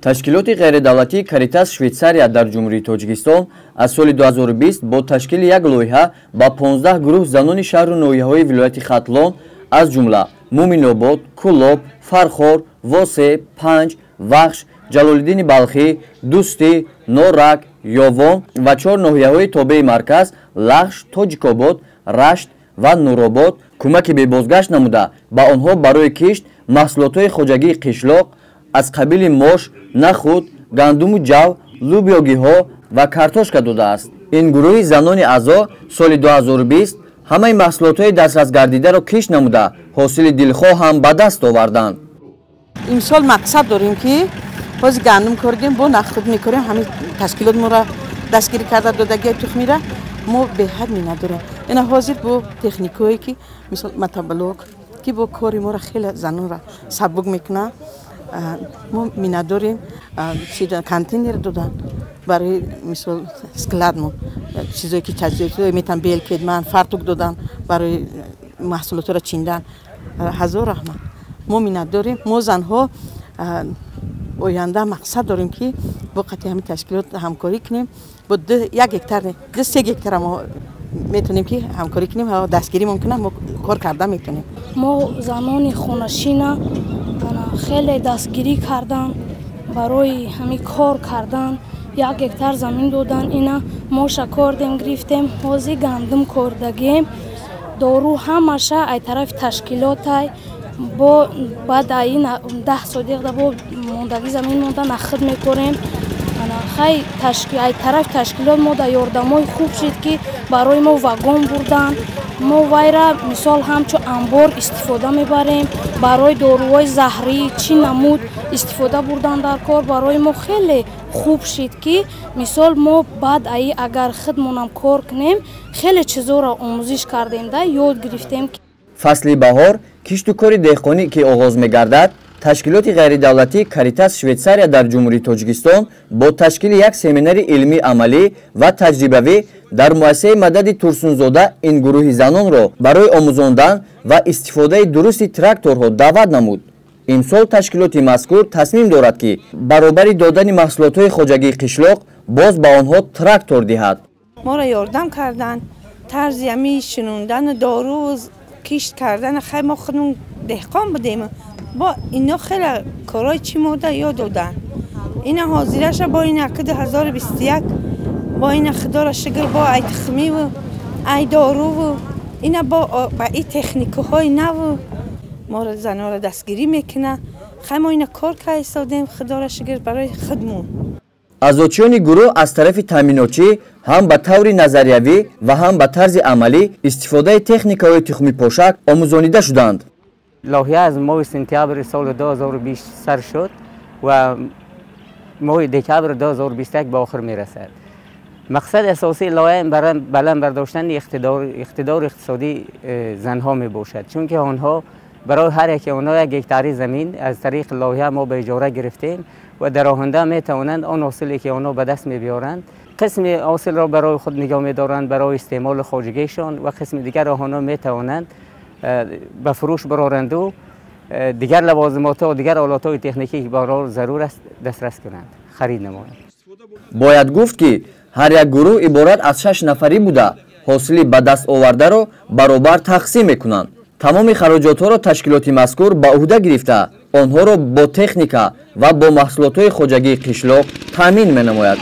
Ташкилоти ғайридавлатии Каритас Швейтсария дар Ҷумҳурии Тоҷикистон аз соли 2020 бо ташкили як лоиҳа ба 15 гурӯҳ занони шаҳру ноҳияҳои вилояти Хатлон, аз ҷумла Муминобод, Кӯлоб, Фархор, Восе, Панҷ, Вахш, Ҷалолиддини Балхӣ, Дӯстӣ, Норак, Ёвон ва 4 ноҳияҳои тобеи марказ Лахш, Тоҷикобод, Рашт ва Нуробод кӯмаки бебозгашт намуда, ба онҳо барои кишт маҳсулотҳои хоҷагии қишлоқ аз қабили мош, нахуд, гандуму ҷав, лӯбиёгиҳо ва картошка додааст. Ин гурӯҳи занони аъзо соли 2020 ҳамаи маҳсулотҳои дастрасгардидаро кишт намуда, ҳосили дилхоҳ ҳам ба даст оварданд. Имсол мақсад дорем, ки боз гандум кордем, бо нахуд мекорем. Ҳамин ташкилот моро дастгирӣ карда додагиа тухмира, мо беҳад миннатдорем. Ина ҳозир бо техникое, ки мисол мотоблок, ки бо кори моро хеле занонро сабук мекунад, мо миннатдорем. Контейнер додан барои мисол складмо, чизое ки таҷҳизотое метан, бел, кетман, фартук додан барои маҳсулотро чиндан. Ҳазор раҳмат, мо миннатдорем. Мо занҳо оянда мақсад дорем, ки бо қатъи ҳамин ташкилот ҳамкорӣ кунем. Бо 1 гектар, 2-3 гектара мо метавонем, ки ҳамкорӣ кунем, дастгиримон кунам, мо кор карда метавонем. Мо занони хонашина хеле дастгирӣ кардан, барои ҳамин кор кардан 1 гектар замин додан. Ина моша кордем, гирифтем, ҳозир гандум кордагем, дору ҳамаша ай тарафи ташкилотай. Бо баъд аи 10 содиқда бо мондагӣ замин монда нахуд мекорем. Хай, ай тарафи ташкилот мо да ёрдамои хуб шид, ки барои мо вагон бурдан. Мо вайра мисол ҳамчун амбор истифода мебарем, барои доруҳои заҳрӣ чӣ намуд истифода бурдан дар кор. Барои мо хеле хуб шид, ки мисол мо баъд аи агар худмонам кор кунем, хеле чизоро омӯзиш кардем да ёд гирифтем. Фасли баҳор кишту кори деҳқонӣ ки оғоз мегардад, ташкилоти ғайридавлатии Каритас Швейтсария дар Ҷумҳурии Тоҷикистон бо ташкили як семинари илмӣ, амалӣ ва таҷрибавӣ дар муассисаи Мадади Турсунзода ин гурӯҳи занонро барои омӯзондан ва истифодаи дурусти тракторҳо даъват намуд. Имсол ташкилоти мазкур тасмим дорад, ки баробари додани маҳсулотҳои хоҷагии қишлоқ боз ба онҳо трактор диҳад. Моро ёрдам карданд, тарзи ҳами шинондану дору кишт кардан. Хай, мо худмон деҳқон будем, бо ино хеле корҳои чӣ мода ёд доданд. Ина ҳозираша бо ина 2021 бо ина, худоро шукр, бо ай тухмиву ай доруву ина бо ба и техникаҳои наву моро занонро дастгирӣ мекунад. Хай, мо ина кор карда истодем, худоро шукр, барои худмон. Аъзочиёни гурӯҳ аз тарафи таъминотчӣ ҳам ба таври назариявӣ ва ҳам ба тарзи амалӣ истифодаи техникаҳои тухмипошак омӯзонида шуданд. Лоиҳа аз моҳи сентябри соли 2020 сар шуд ва моҳи декабри 2021 ба охир мерасад. Мақсади асосии лоиҳа баланд бардоштани иқтидори иқтисодии занҳо мебошад, чунки онҳо барои ҳар яке онҳо 1 гектари замин аз тариқи лоиҳа мо ба иҷора гирифтем ва дар оҳанда метавонанд он ҳосиле ки онҳо ба даст мебиёранд, қисми ҳосилро барои худ нигоҳ медоранд барои истеъмоли хоҷагиашон ва қисми дигарро онҳо метавонанд ба фурӯш бароранду дигар лавозимотҳо, дигар олатҳои техникӣ ки барои зарур аст, дастрас кунанд, харид намоянд. Бояд гуфт, ки ҳар як гурӯҳ иборат аз шаш нафарӣ буда, ҳосили ба даст овардаро баробар тақсим мекунанд. Тамоми хароҷотҳоро ташкилоти мазкур ба ӯҳда гирифта, онҳоро бо техника ва бо маҳсулотҳои хоҷагии қишлоқ таъмин менамояд.